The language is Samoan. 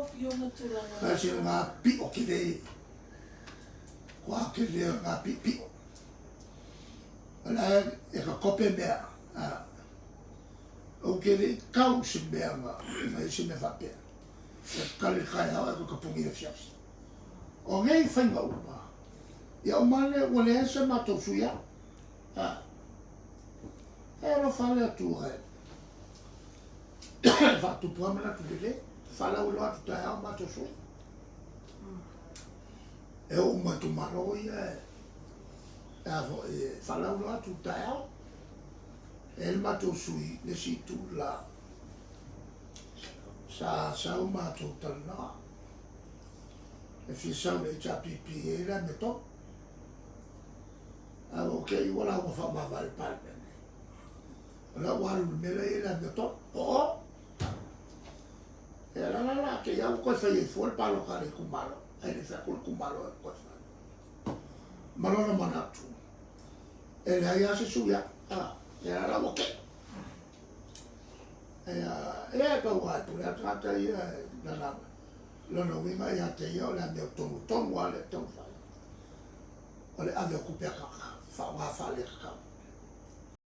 Afioga tulaga. Tasi lena pio tele, kua tele o lena piopio. O la e tatope mea, ou te le i tau i se mea na i ai se mea faapea. E tatala i le taeao ae toe tapuni i le afiafi. O nei faiga uma, ia uma ane ua leai se matou sui au. E alofa le Atua e faatupu lava manatu lelei, faalauiloa atu taeao matou sui. E oo uma i itumalo ia e a foi e faalauiloa atu taeao. E i ai le matou sui le isi itula sa sau matou talanoa e fia sau i le HRPP e i ai le amiotonu. Ae ua ou te i ua lauga faamavae i le Palemene. O lea ua alu i le mea la e i ai le amiotonu. Oo! Ia la la la, te i lava ua toe fai ai fua le palota a le itumalo, ae le i fai atu le itumalo e toe fai. Ma lona manatu, e leai lava se sui au. Ia la la ua tei. Ia, e pau lava e pule lava le tagata ia lana, lona uiga ia te ia o le amiotonu tonu lava lea e taumafai. O le ave o tupe a tagata, faaaoga faaletatau.